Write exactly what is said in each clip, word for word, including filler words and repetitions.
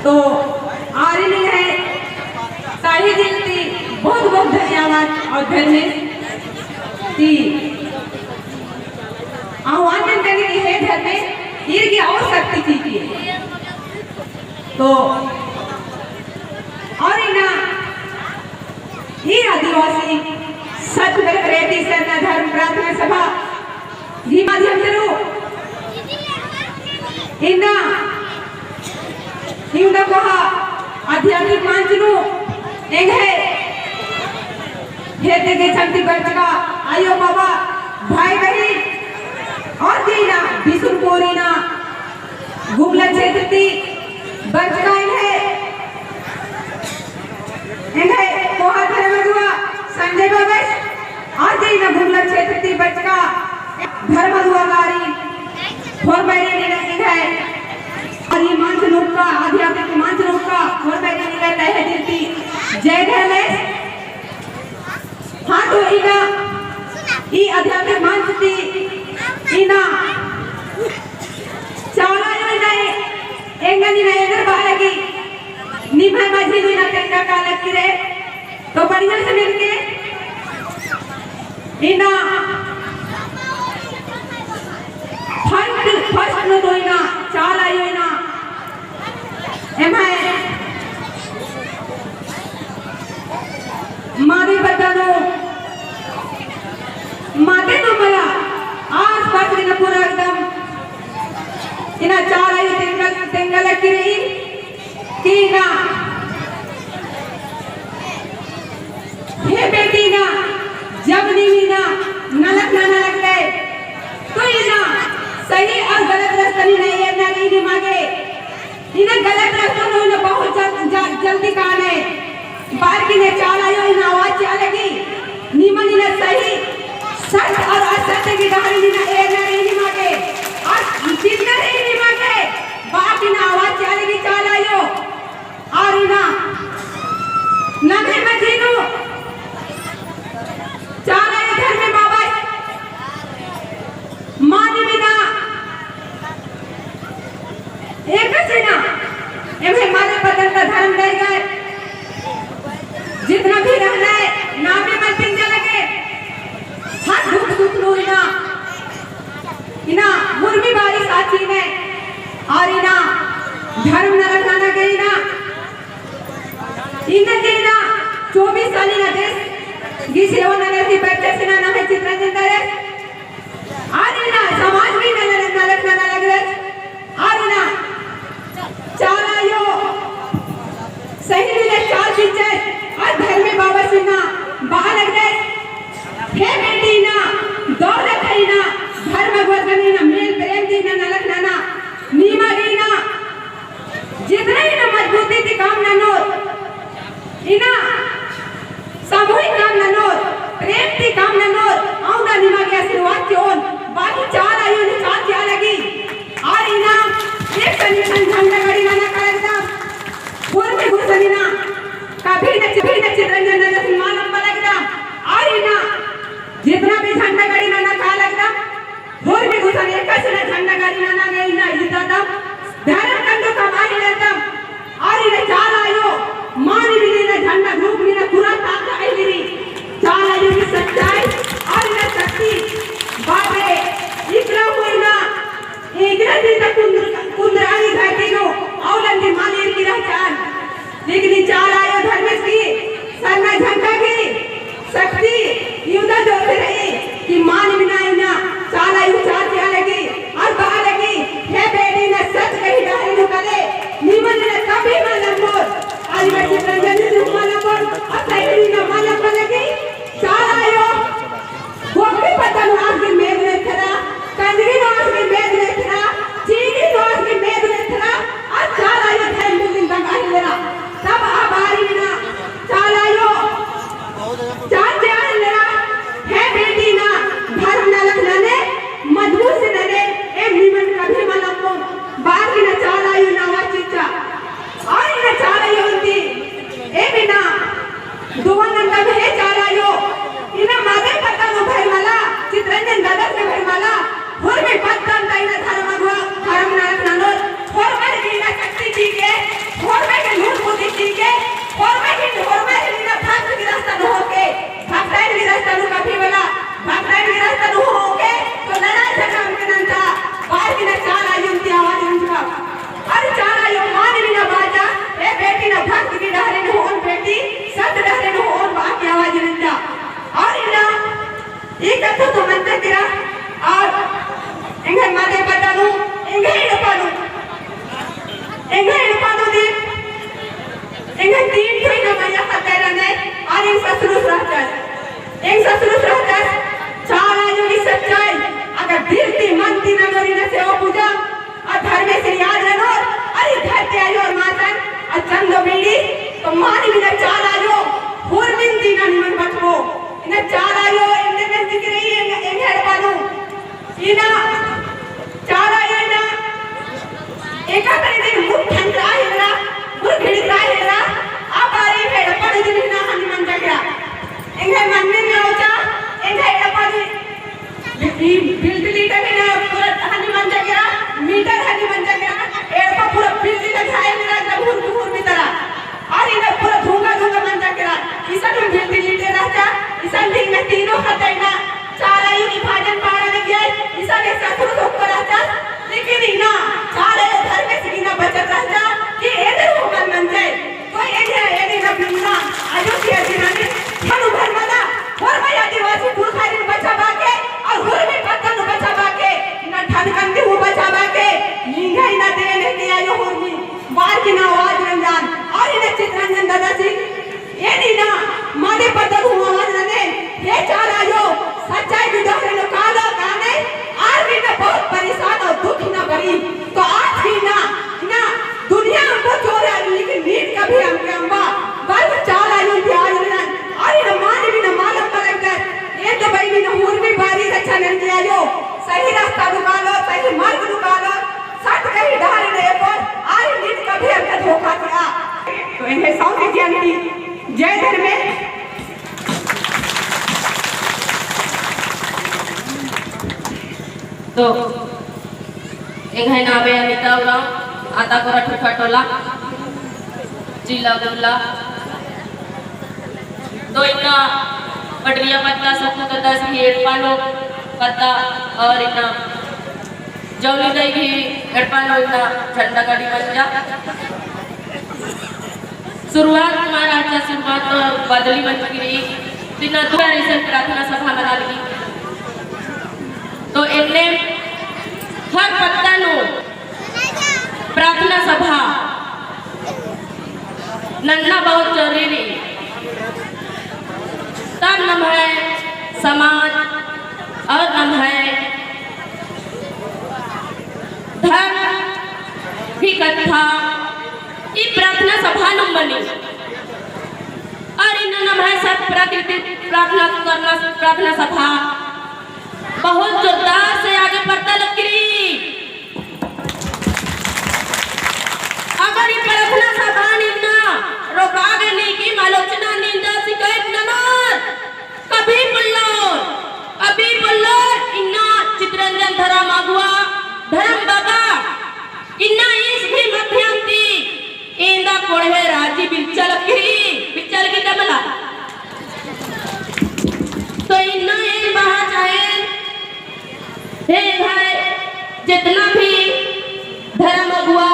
तो आरिन एंग्है तहे दिल ती बहुत बहुत धन्यवाद और धर्मेस ती आह्वान नंदन कि हे धर्मेस, ईर गे और शक्ति चिके। तो और इन्ना ई आदिवासी सत प्रकृति सरना धर्म प्रार्थना सभा गही माध्यम से नू इन्ना इवंदा कोहा आध्यात्मिक मंच नू एंग्है हेद्दे गेच्छा ती बरचका आयो बाबा, भाई बहिन, और जे इन्ना बिसुनपुर इन्ना गुमला क्षेत्र ती बरचका एंग्है, एंग्है कोहा धर्म अगुवा संजय बाबस, और जे इन्ना गुमला क्षेत्र ती बरचका धर्म अगुवा गारी, होरमारिन एंग्है, और ई मंच नू ओक्का, आध्यात्मिक मंच नू ओक्का, होरमारिन एंग्है तहे दिल ती जय धर्मेस। हाँ, तो इन्ना ई आध्यात्मिक मंच ती इन्ना चाला आयो इन्ना एंगन इन्ना एन्देर बआ लगी, निम्है मझी नू इन्ना तेंगा कालकी रई, तो बढ़िया से मिलके इन्ना first, first नू तो इन्ना चाला आयो इन्ना एम्है मादी पद्दा नू, मादी नू मला आस पास इन्ना पूरा एकदम इन्ना चाला आयो तेंगा, तेंगा लगी रई कि इन्ना हे बेटी ना, जब नीम इन्ना नलख नना लगदय, तो इन्ना सही और गलत रस्ता नू इन्ना एरना रई निमा गे। इन्ना गलत रस्ता नू इन्ना बहुत जल-, जल-, जल्दी कानय। बअर की इन्ना चाला आयो इन्ना आवाज चिआ लगी, निमन इन्ना सही, सत्य और असत्य की डहरे इन्ना एरना रई निमा गे। और चिन्हना रई निमा गे, बअर की इन्ना आवाज चिआ लगी चाला आयो। और इन्ना नम्है मझी नू चाला आयो धर्मे बाबस मानिम इन्ना एकासे इन्ना एम्है मादी पद्दन ता धर्म दई गए, जितना भी रहना है नामे मल पिंजा लगे, हर दुख सुख नू इन्ना इन्ना उर्मी बारी साथी में और इन्ना धर्म नलख नना गे इन्ना, इन्ना जे इन्ना चौबीस साल इन्ना देश गही सेवा नना ती बरचस इन्ना नम्है चितरंजन दरे, और इन्ना समाज भी नलख नना लगदस, और इन्ना चाला आयो सही मिले चाल चिच्चस, और धर्मे बाबस इन्ना बआ लगदस, हे बेटी इन्ना, दव लेखा इन्ना, धर्म अगुवा गने इन्ना, मेल प्रेम ती इन्ना नलख नना, निमा गे इन्ना, जितना इन्ना मजबूती ती काम ननोर, इन्ना सामूहिक काम ननोर, प्रेम ती काम ननोर, औंदा निमा गे आशीर्वाद चिओन, बाकी चाला आयो ने चाल चिआ लगी। और इन्ना एक सौ निशान झंडा गाड़ी नना कालगदम, होरमी गुसन इन्ना, कभी न, कभी न चितरंजन नना सम्मान अम्बा लगदम, और इन्ना जितना भी झंडा गाड़ी नना कालगदम, होरमी गुसन एकासे इन्ना झंडा गाड़ी नना गे इन्ना इददम, धर्म कंडो कमाई लेदम, और इन्ना चाला आयो, मानिम इन्ना झंडा group इन्ना पूरा ताकत आई गिरी, चाला आयो की सच्चाई, और इन्ना शक्ति, बाबे, इकला हूँ इन्ना, इकला ती ता कुंद-, कुंदरानी घाटी नू, औलन ती मालिर की रहचान, लेकिन ई चाला आयो धर्मेस की सरना झंडा की शक्ति इवंदा जोर से रई कि मानिम इन्ना इन्ना चाला आयो चाल चिआ लगी और बआ लगी, हे बेटी ना सच कही डहरे नू काले, तेरा, और एंग्है माते पता नू, एंग्है एड़पा नू, एंग्है एड़पा नू दी, एंग्है तीन ठो इन्ना मइय्याँ ख़द्द रअनर, और एंग ससुरुस रहचस, एंग ससुरुस रहचस, चाला आयो गही सच्चाई, अगर दिल ती मन ती ननोर इन्ना सेवा पूजा, आ धर्मेसिन याद ननोर, अरे धरती आयो अर मातन, आ चंदो बीड़ी, तो मानिम इन्ना चाला आयो, हुरमिन ती इन्ना निमन बचबो। इन्ना चाला आयो, एन्ने मेंजकी रई, एंग, एंग्है एड़पा नू। इन्ना चाला आयो इन्ना, एका तरे दिन मुर ठंडरा हेलरा, मुर घिड़करा हेलरा, आ बारी एंग्है एड़पा नू दिन इन्ना हनी मंजा केरा। एंग्है मन्निन रोजा, एंग्है एड़पा नू ई built letter हनी मंजा केरा, meter हनी मंजा केरा, एड़पा पूरा built letter हनी मंजा केरा, हुरमी हुरमी तरा। और इन्ना पूरा धुंगा धुंगा मंजा केरा। इसन हूँ built letter रहचा, इसन दिन में तीनों ख़द्द इन्ना चाला आयो गही भजन पाड़ा लगिया, इसन एक ससुर धोखा रहचा, लेकिन इन्ना चाला आयो धर्मेस गही इन्ना बचन रहचा कि एन्ने हूँ मल मंजे। तो एन्ने, एन्ने ना बिना अयोध्या जिला नू ठनु भर मला, होरमर आदिवासी पुरखारिन बचाबआ के, और होरमर पत्तन बचाबआ के, इन्ना ठनकन ती हूँ बचाबआ के, निंग्है इन्ना देन है कि आयो होरमी, बार की ना आवाज रंजन, और इन्ना चितरंजन दादासिन, एन इन्ना माने पत्तन हूँ आवाज रंजन, हे चाला आयो, सच्चाई की डहरे नू कालो काने, आर भी ना बहुत परेशान और दुख ना बरी। तो आज भी ना, ना दुनिया हमको चोर है, लेकिन नीन कभी हमके अम्बा, बस चाला आयो ध्यान रखन, और इन्ना माने भी ना मालूम पलक कर, ये तो भाई भी ना हुरमी बारी अच्छा नहीं किया यो, सही रास्ता नू कालो, सही मार्ग नू कालो, सत कही डहरे नू एकोर, आर नीन कभी हमके धोखा दिया। तो एंग्है सौंसे जिया ती जय धर्मेस। तो एंग्है नामे अनिता उराँव, आता कोरा ठुठा टोला, जिला गुमला। तो इन्ना पटरिया पत्ता सुखु ददस ही एड़पा नू पत्ता और इन्ना जौली दई ही एड़पा नू इन्ना झंडा गाड़ी मंजा। शुरुआत हमारा अच्छा शुरुआत तो बदली मंजकी रई, तिन्ना दो बार ऐसे प्रार्थना सभा मना लगी। तो एन्ने हर पत्ता नू प्रार्थना सभा नन्ना बहुत जरूरी रई। तब नम्है समाज और नम्है धर्म की कत्था ई प्रार्थना सभा नू मनी। और इन्ना नम्है सब प्राकृतिक प्रार्थना करना, प्रार्थना सभा बहुत जोरदार से आगे बढ़ता लग रई। अगर ई प्रार्थना सभा नू इन्ना रोका गने की आलोचना निंदा शिकायत ननोर, कभी पोल्लोर, कभी पोल्लोर इन्ना चितरंजन धर्म अगुवा, धर्म बाबा, इन्ना ईस गही माध्यम ती एंदा कोड़हे राजी बिल्चल की, बिल्चल की कमला। तो इन्ना एन बआ चाहेन, हे भाई, जितना भी धर्म अगुवा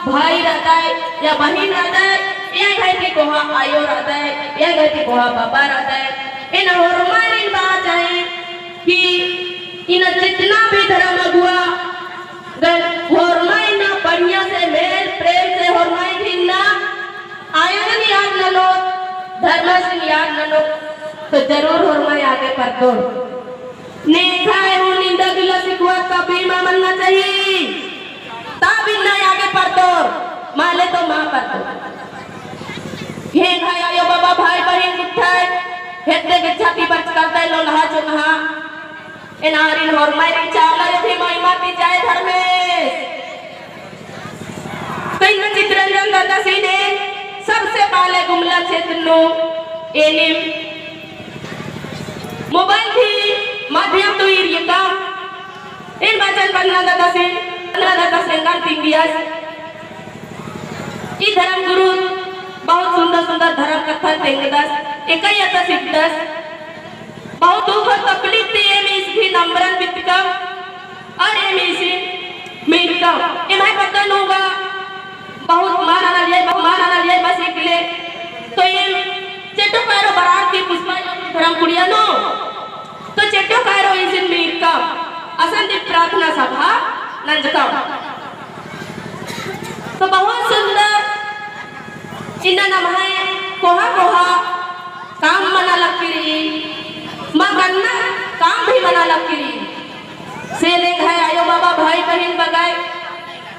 भाई रहता है या बहिन रहता है, या घर की कोहा आयो रहता है, या घर की कोहा बाबा रहता है, एन होरमारिन बआ चाहेन कि इन्ना जितना भी धर्म अगुवा अगर होरमर इन्ना बढ़िया से मेल प्रेम से होरमर इन्ना आयंगन याद ननोर, धर्मसिन याद ननोर, तो जरूर होरमर आगे परतोर। नेखय हूँ निंदा गिला शिकवा कभी मा मन्ना चाही। तब इन्ना आगे परतोर, माले तो मा परतोर। हे भाई आयो बाबा भाई बहिन गुट्ठय, हेद्दे गे छाती बरचकलतय लोलहा चोन्हा। एन आरिन होरमारिन चाला आयो गही महिमा ती जय धर्मेस। तो इन्ना चितरंजन दादासिन एन सबसे पहले गुमला क्षेत्र नू एनिम mobile गही माध्यम ती ईरियकम एन बाचन पन्ना दादासिन, पन्ना दादासिन एंगन तिंगियस। ई धर्म गुरु बहुत सुंदर सुंदर धर्म कत्थन तेंगदस, एकई अत्तस हिकदस। बहुत दुख और तकलीफ ती एम ईस गही नंबरन बितकम और एम ईसिन मिलकम। एम्है पता नू गा बहुत मान आना लिए, बहुत मान आना लिए बस एकले। तो एम चेटो कारो बरात की पुष्पा धर्म कुड़िया नू। तो चेटो कारो इसिन मीरकम, असन ती प्रार्थना सभा नंजकम। तो बहुत सुंदर, इन्ना नम्है कोहा कोहा काम मना लगी रई, मा गन्ना काम भी मना लगी रई। से लेखा आयो बाबा, भाई बहिन बग्गे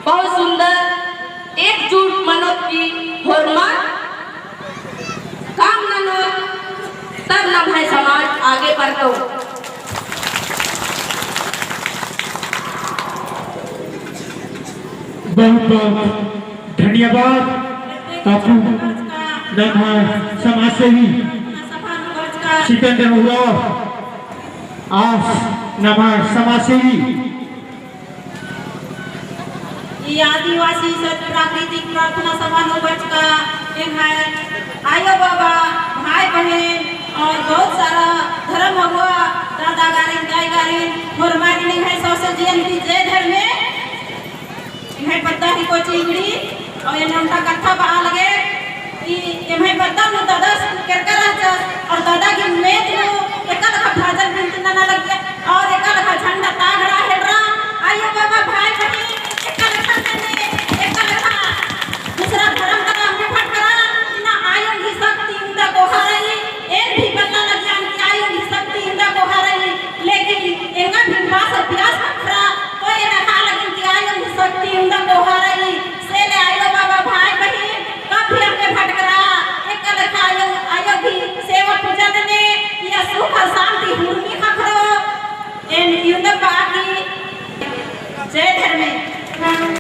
बहुत सुंदर एकजुट मनोत की होरमर काम ननोत, तब नम्है समाज आगे बढ़तो। बहुत बहुत धन्यवाद। अक्कु नम्है समाजसेवी सिकंदर उराँव आस नम्है समाजसेवी ई आदिवासी सत प्राकृतिक प्रार्थना सभा नू बरचका एंग्है आयो बाबा, भाई बहन और बहुत सारा धर्म अगुवा, दादा गारिन, दाई गारिन, होरमारिन एंग्है सौंसे जियन ती जय धर्मे। एंग्है पद्दा ही कोची इगड़ी और एन्ने ओन्टा कत्था बआ लगे कि एम्है पद्दा नू दादस केरका रहचस और दादा गही उम्मेद नू एका लेखा भजन बिनती नना लगिया और एका लेखा झंडा तागड़ा हेलरा। आयो बाबा, भाई बहिन, एका लेखा से ने, एका लेखा दूसरा धर्म ता एम्है भटकरा, इन्ना आयो गही शक्ति उन्दा कोहा रई, एन भी बल्ला लगिया कि आयो गही शक्ति उन्दा कोहा रई, लेकिन एंगा भी बास अभ्यास खखरा, तो एन अख़ा लगिन कि आयो गही शक्ति उन्दा कोहा रई, से ले आयो बाबा, भाई बहिन, कभी एम्है भटकरा, एका लेखा आयो, आयो गही सेवा पूजा नने, या सुख और शांति हुरमी खखरो, एन इवंदम बआ की जय धर्मे।